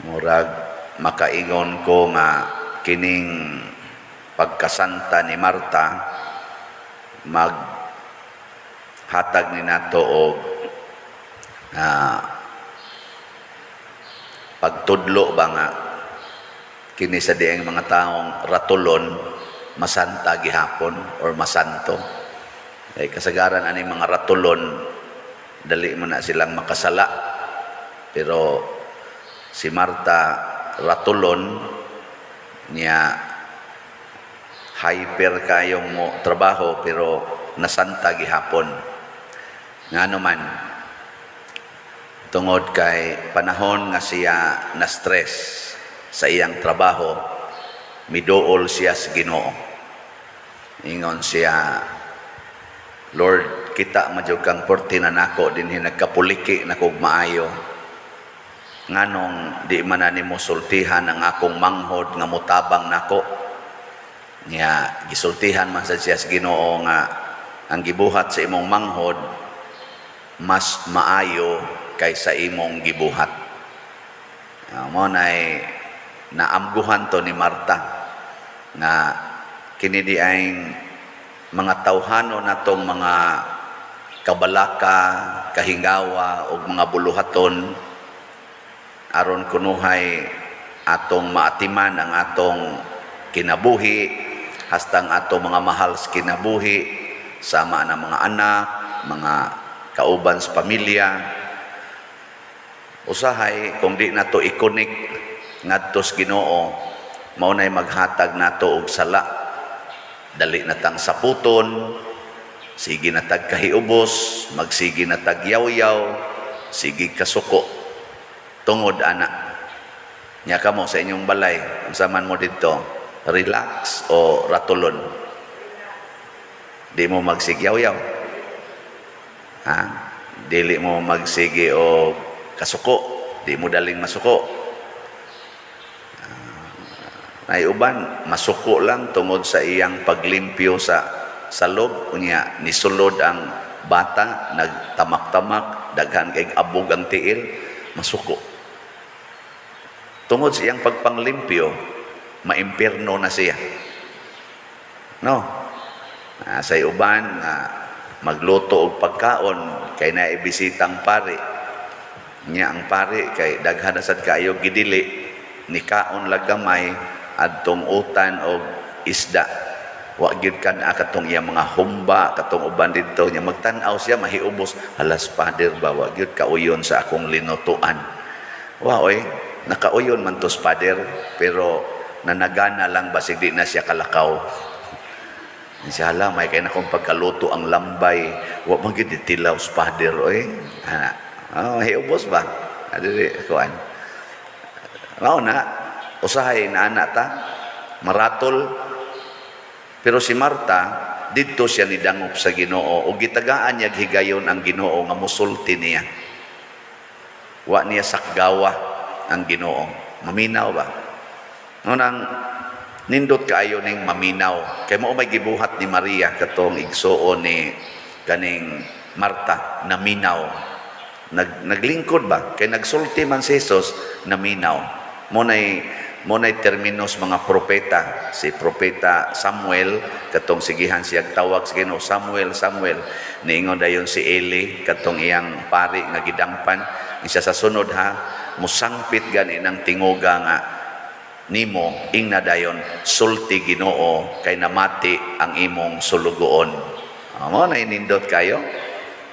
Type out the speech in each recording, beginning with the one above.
Murag makaingon ko nga kining pagkasanta ni Marta mag hatag ni nato og pagtudlo ba nga kini sa dieng mga taong ratulon, masanta gihapon or masanto. Kay kasagaran ani mga ratulon, dali man na silang makasala. Pero si Marta, ratulon niya, hyper kayong mo trabaho, pero nasanta gihapon. Ngano man? Tungod kay panahon nga siya na stress sa iyang trabaho, miduol siya sa Ginoo. Ingon siya, "Lord, kita man jud kang porte na nako dinhi, nagkapuliki na kog maayo. Nganong di man na nimo sultihan ang akong manghod nga mutabang nako?" Nya gisultihan man sad siya sa Ginoo nga ang gibuhat sa imong manghod mas maayo kaysa imong gibuhat. Mo nay naamguhan to ni Marta nga kini di ay mga tawhano natong mga kabalaka, kahingawa ug mga buluhaton aron kunuhay atong maatiman ang atong kinabuhi, hastang atong mga mahal sa kinabuhi, sama na mga anak, mga kauban sa pamilya. Usahay kung di nato i-connect ngadto sa Ginoo, mao nay maghatag nato og sala. Dali na tang saputon, sige na tag kahiubos, magsige na tag yaw-yaw, sige kasuko tungod ana. Nya kamo sa inyong balay, unsa man mo didto, relax o ratulon? Di mo magsigyaw-yaw, ha? Dili mo magsige o kasuko? Di mo daling masuko? Ay, uban masuko lang tungod sa iyang paglimpyo sa salog, unya nisulod ang bata, nagtamak-tamak, daghan kay abog ang tiil, masuko tungod sa iyang pagpanglimpyo, maimpirno na siya, no? Sa uban nga magluto og pagkaon kay naibisitang pari niya. Ang pari kay daghan na sad kaayo gidili, nikaon lang gamay adtong utan og isda, wa gyud kan katong iyang mga humba, katong uban didto. Niya magtan-aw siya, mahiubos, "Halas, Father ba, wa gyud kauyon sa akong linutuan." Wa oy, nakauyon man tos Father, pero nanagana lang, basig di na siya kalakaw. Siya, "Hala, may kay na akong pagkaluto ang lambay, wa man gyud tilaw sa Father oy." Ana. Oh, hiubos ba? Adiri kuan. Mao na usahay na ana ta maratol. Pero si Marta, didto siya nidangop sa Ginoo ug gitagaan niya higayon ang Ginoo nga musulti niya. Wa niya sakgawa ang Ginoo. Maminaw ba? Ngunang nindot kaayo ning maminaw. Kay mao may gibuhat ni Maria, katong igsuon ni kaning Marta, naminaw. Naglingkod ba? Kay nagsulti man si Jesus, naminaw. Mo nay terminos mga propeta. Si propeta Samuel, katong sigihan siya tawag sa Ginoo, "Samuel, Samuel." Niingon dayon si Eli, katong iyang pari nga gidangpan, isa sa sunod ha, musangpit gani ng tingoga nga nimo, ingna dayon, "Sulti, Ginoo, kay namati ang imong sulugoon." Mo na nindot kayo.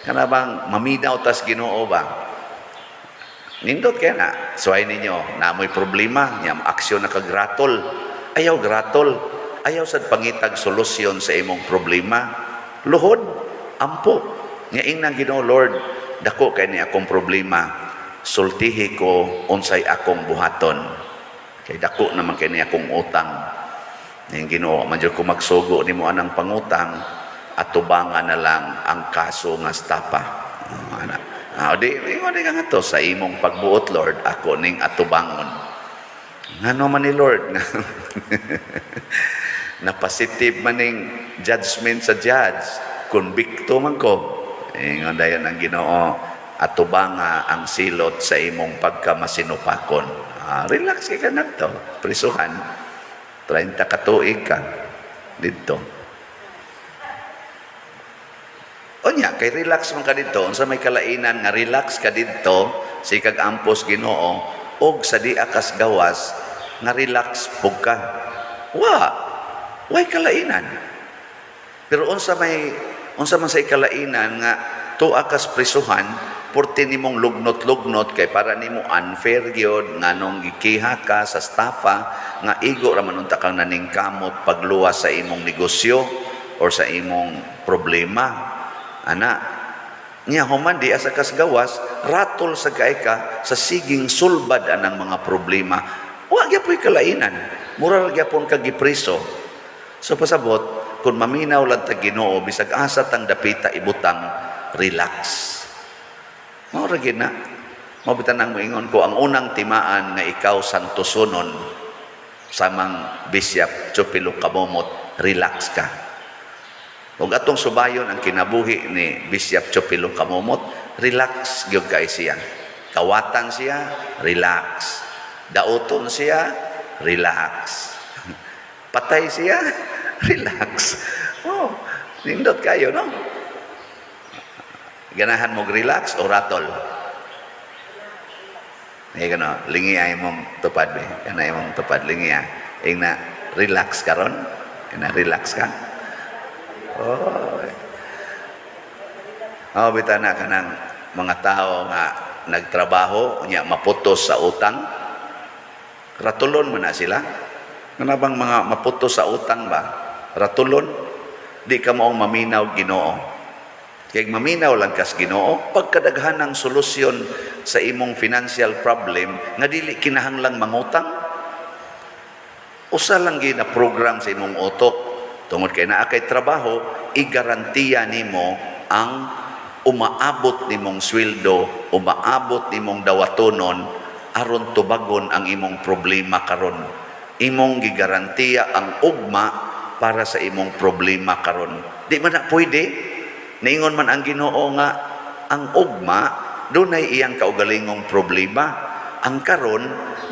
Kana bang maminaw tas Ginoo ba? Nindot kay na. Suway ninyo, namoy problema, nya aksyon na kagratol. Ayaw gratol. Ayaw sad pangitag solusyon sa imong problema. Luhod, ampo. Nya ingna Ginoo, "Lord, dako kay ni akong problema. Sultihi ko unsay akong buhaton. Kay dako naman kay ni akong utang." Ning Ginoo, man jud ko magsugo nimo anang pangutang, atubangan na lang ang kaso nga stapa. Oh, ana. Ah, di, ingon di ka nga to, "Sa imong pagbuot, Lord, ako ning atubangon." Ngano man ni Lord? Na positive man ning judgment sa judge, convicto man ko. Ingon dayon ang Ginoo, Atubanga ang silot sa imong pagkamasinupakon. Ah, relax ka na to. Prisuhan. 30 ka tuig ka didto. Unya, kay relax man ka didto, unsa may kalainan nga relax ka didto, sikag ampos Ginoo, og sa dia kas gawas, nga relax pug ka? Wa. Way kalainan. Pero unsa man sa kalainan nga tua kas prisuhan, porte nimong lugnot-lugnot kay para nimo unfair gyud, nganong gikiha ka sa staffa nga igo ra man unta kang naningkamot pagluwas sa imong negosyo or sa imong problema ana niya? Human di asa kas gawas, ratol sa kay ka sa siging sulbad anang mga problema, wa gyapoy kalainan, mura ra gyapon ka gipriso. So pasabot, kung maminaw lang ta Ginoo, bisag asa tang dapita ibutang, relax. Mao ra gyud na. Mao bitan ang moingon ko, ang unang timaan nga ikaw santusonon samang Bishop Chupilo Camomot, relax ka. Ug atong subayon ang kinabuhi ni Bishop Chupilo Camomot, relax gyud kay siya. Kawatan siya, relax. Dauton siya, relax. Patay siya, relax. Oh, nindot kayo, no? Ganahan mo relax o ratol? Ay gano, lingi ay mong tupad be. Kana imong tupad, lingi ah. Ing na relax karon? Ina relax ka? Oh. Oh, bita na kanang mga tao nga nagtrabaho nya maputos sa utang. Ratulon man na sila. Kana bang mga maputos sa utang ba? Ratulon, di ka maong maminaw Ginoo. Kay maminaw lang kas Ginoo, pagkadaghan ng solusyon sa imong financial problem nga dili kinahanglang mangutang. Usa lang gyud na program sa imong utok. Tungod kay naa kay trabaho, igarantiya nimo ang umaabot nimong sweldo, umaabot nimong dawatonon aron tubagon ang imong problema karon. Imong gigarantiya ang ugma para sa imong problema karon. Di man na pwede? Niingon man ang Ginoo nga ang ugma dunay iyang kaugalingong problema. Ang karon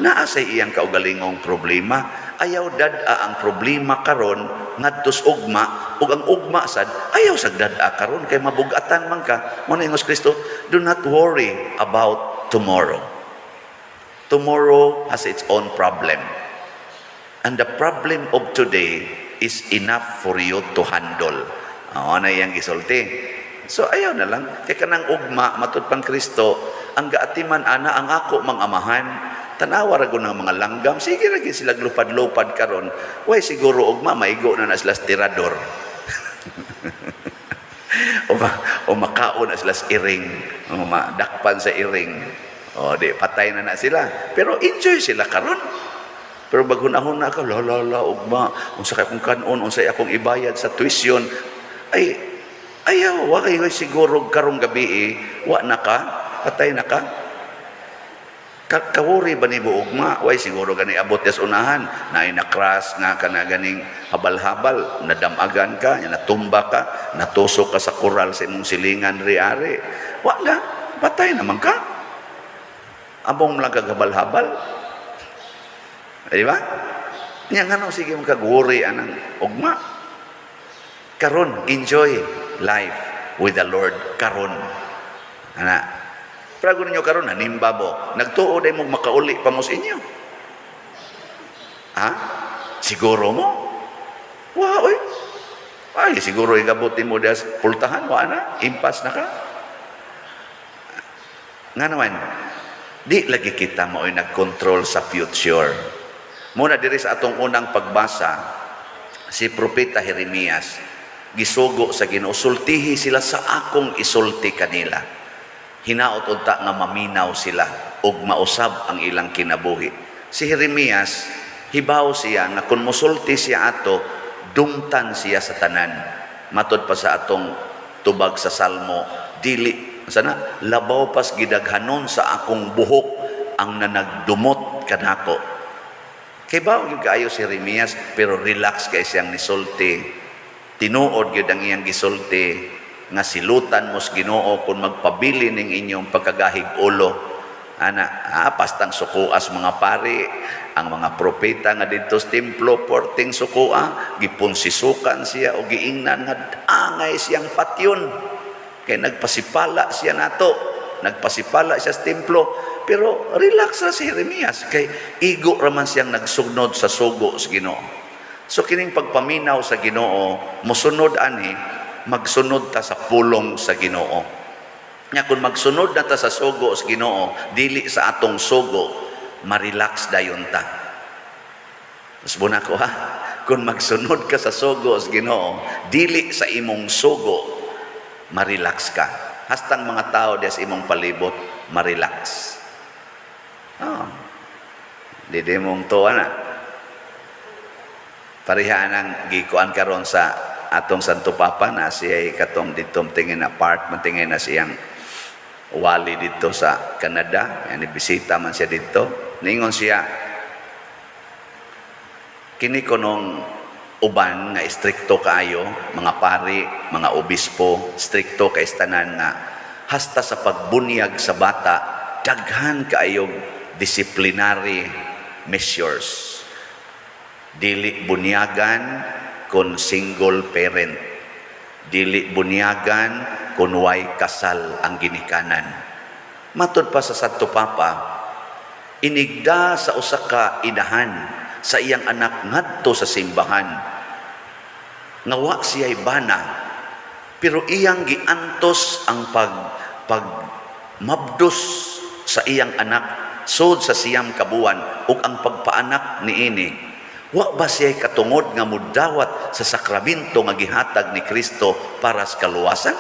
naa sa iyang kaugalingong problema. Ayaw dad-a ang problema karon ngadtos ugma, ug ang ugma sad ayaw sag dad-a karon kay mabugatan man ka. Mo na ingos Kristo, do not worry about tomorrow. Tomorrow has its own problem. And the problem of today is enough for you to handle. Oo na iyang gisulti. So ayaw na lang. Kay kanang ugma, matud pang Kristo, ang gaatiman ana ang ako mang amahan. Tanawa ra ng mga langgam. Sige ra gyud sila lupad-lupad karon. Way siguro ugma maigo na na sila sa tirador. O makaon na sila sa iring. O madakpan sa iring. O di patay na na sila. Pero enjoy sila karon. Pero maghuna-huna ka, la la la, ugma, unsa kay akong kanon, unsa akong ibayad sa tuition, ay, ayaw, wa kayo siguro karong gabi eh, wa na ka, patay na ka. Kawuri ba ni ugma? Way siguro gani abot des unahan, naay na crash nga kana ganing habal-habal, nadamagan ka, natumba ka, natusok ka sa koral sa imong silingan ri-ari. Wa na, patay naman ka. Among lang kaghabal-habal. Di ba? Nya ngano sige mo kag-worry anang ugma? Karon, enjoy life with the Lord karon. Ana. Pero ninyo karon nanimba mo, nagtuo day mo makauli pa mo sa inyo. Ha? Siguro mo? Wa oy. Ay, siguro igabot mo das pultahan, wa na, impas na ka. Nga naman, di lagi kita mao'y nagkontrol sa future. Muna diri sa atong unang pagbasa, si Propeta Jeremias, gisugo sa Ginoo, sultihi sila sa akong isulti kanila. Hinaot unta nga maminaw sila ug mausab ang ilang kinabuhi. Si Jeremias, hibaw siya nga kung musulti siya ato, dumtan siya sa tanan. Matod pa sa atong tubag sa Salmo, dili sana labaw pas gidaghanon sa akong buhok ang nanagdumot kanako. Kay bawo gyud kaayo si Jeremias, pero relax kay siyang nisulti. Tinuod gyud ang iyang gisulti. Nga silutan mo sa Ginoo kung magpabili ning inyong pagkagahig ulo. Ana, pastang sukuas mga pari, ang mga propeta nga didto sa templo porting sukua, gipunsisukan siya o giingnan nga angay siyang patyon. Kay nagpasipala siya nato, nagpasipala siya sa templo, pero relax ra si Jeremias kay igo raman siyang nagsunod sa sugo sa Ginoo. So kining pagpaminaw sa Ginoo, mosunod ani, magsunod ta sa pulong sa Ginoo. Nya kung magsunod na ta sa sugo sa Ginoo, dili sa atong sugo, ma-relax dayon ta. Mas ko ha. Kung magsunod ka sa sugo sa Ginoo, dili sa imong sugo, ma-relax ka. Hastang mga tao diya sa imong palibot, ma-relax. Oh. Di di mong tuwa na. Pareha nang gikuan karon sa atong Santo Papa na siya katong dito tingin na part man tingin na siyang wali dito sa Canada. Yan, bisita man siya dito. Ningon siya, kini kunong uban nga istrikto kaayo, mga pari, mga obispo, strikto kay tanan nga hasta sa pagbunyag sa bata, daghan kaayog disciplinary measures. Dili bunyagan kung single parent. Dili bunyagan kung way kasal ang ginikanan. Matod pa sa Santo Papa, inigda sa usa ka inahan sa iyang anak ngadto sa simbahan. Nga wa siya'y bana, pero iyang giantos ang pag pag mabdos sa iyang anak sod sa 9 ka buwan ug ang pagpaanak niini. Wa ba siya'y katungod nga mudawat sa sakramento nga gihatag ni Kristo para sa kaluwasan?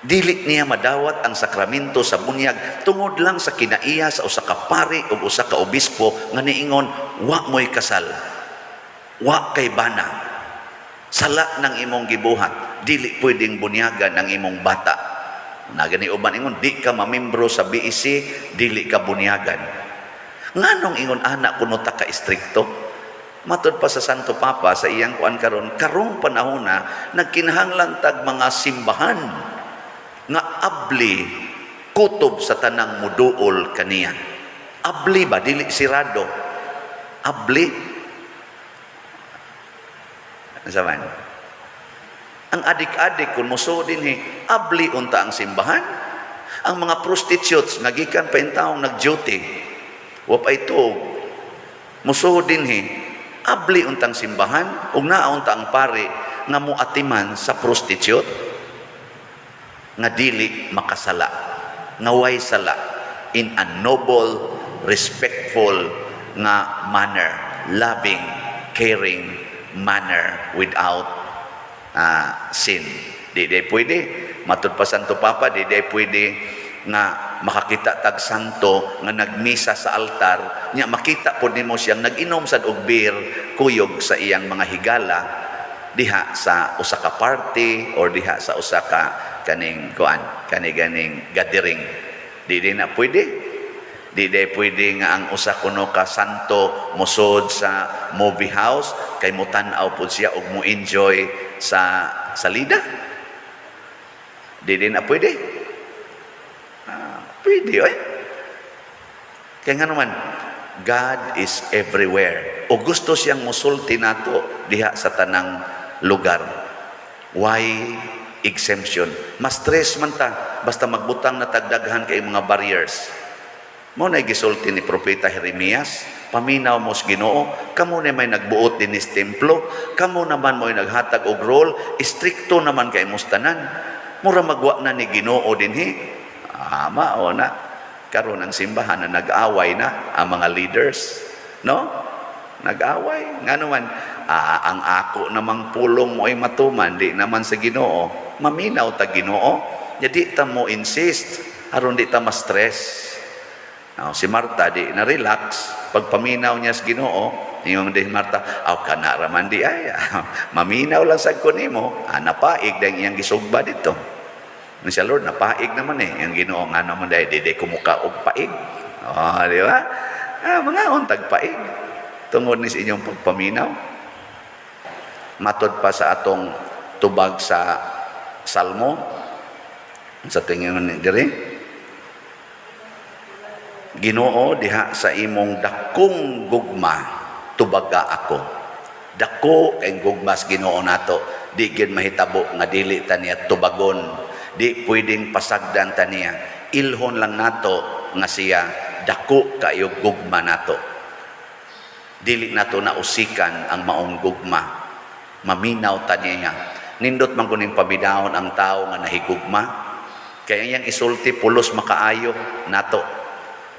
Dili niya madawat ang sakramento sa bunyag tungod lang sa kinaiya sa usa ka pari ug usa ka obispo nga niingon, "Wa mo'y kasal. Wa kay bana. Sala ng imong gibuhat, dili pwedeng bunyagan ang imong bata." Nagani uban ingon, "Di ka mamembro sa BEC, dili ka bunyagan." Nganong ingon ana kuno ta ka istrikto? Matod pa sa Santo Papa sa iyang kuan karon, karong panahon na nagkinahanglan tag mga simbahan nga abli kutob sa tanang muduol kaniya. Abli ba, dili sirado. Abli. Asa man? Ang adik-adik kung musuod dinhi, abli unta ang simbahan. Ang mga prostitutes nga gikan pa taong nag-duty, wa pa ituog, musuod dinhi, abli untang simbahan ug naa unta ang pari nga muatiman sa prostitute nga dili makasala, nga way sala in a noble, respectful nga manner, loving, caring manner without sin. Di di pwede. Matud pa Santo Papa, di di pwede nga makakita tag santo nga nagmisa sa altar nya makita pod nimo siyang nag-inom sad og beer kuyog sa iyang mga higala diha sa usa ka party or diha sa usa ka kaning kuan kani ganing gathering. Di di na pwede. Di di pwede nga ang usa kuno ka santo mosud sa movie house kay mutan-aw pud siya og mo enjoy sa salida. Di di na pwede. Pwede oy. Kaya nga naman, God is everywhere. O gusto siyang musulti nato diha sa tanang lugar. Why exemption? Mas stress man ta basta magbutang na tagdaghan kay mga barriers. Mao na gisulti ni Propeta Jeremias, "Paminaw mo sa Ginoo, kamo na may nagbuot din sa templo, kamo naman mo'y naghatag og role, istrikto naman kay tanan. Mura magwa na ni Ginoo dinhi." Ama o na. Karon ang simbahan na nag-away na ang mga leaders, no? Nag-away. Nga naman, ang ako namang pulong mo ay matuman, di naman sa Ginoo. Maminaw ta Ginoo. Jadi ta mo insist aron di ta ma-stress. Now, si Marta di na relax pagpaminaw niya sa Ginoo. Ingon din Marta, "Aw, kana raman di ay maminaw lang sad ko nimo." Napaig dahil iyang gisugba dito. Ni siya, "Lord, napaig naman eh." Ang Ginoo nga naman dahil di kumuka og paig. Oh, di ba? Mga untag paig. Tungod ni sa inyong pagpaminaw. Matod pa sa atong tubag sa Salmo? Sa tingin ni diri? "Ginoo, diha sa imong dakong gugma, tubaga ako." Dako kay gugma sa Ginoo nato. Di gyud mahitabo nga dili ta niya tubagon. Di pwedeng pasagdan ta niya. Ilhon lang nato nga siya dako kayo gugma nato. Dili nato na usikan ang maong gugma. Maminaw ta niya. Nindot man kuning paminawon ang tao nga nahigugma. Kaya iyang isulti pulos makaayo nato.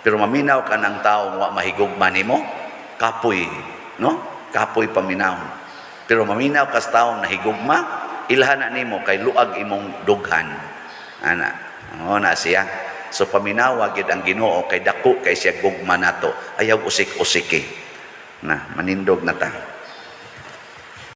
Pero maminaw ka ng tao nga wa mahigugma nimo, kapoy, no? Kapoy paminawon. Pero maminaw ka sa taong nahigugma, ilhan na nimo kay luag imong dughan. Ana, o na siya. So paminawa gid ang Ginoo kay dako kay siya gugma nato. Ayaw usik-usiki. Na manindog na ta.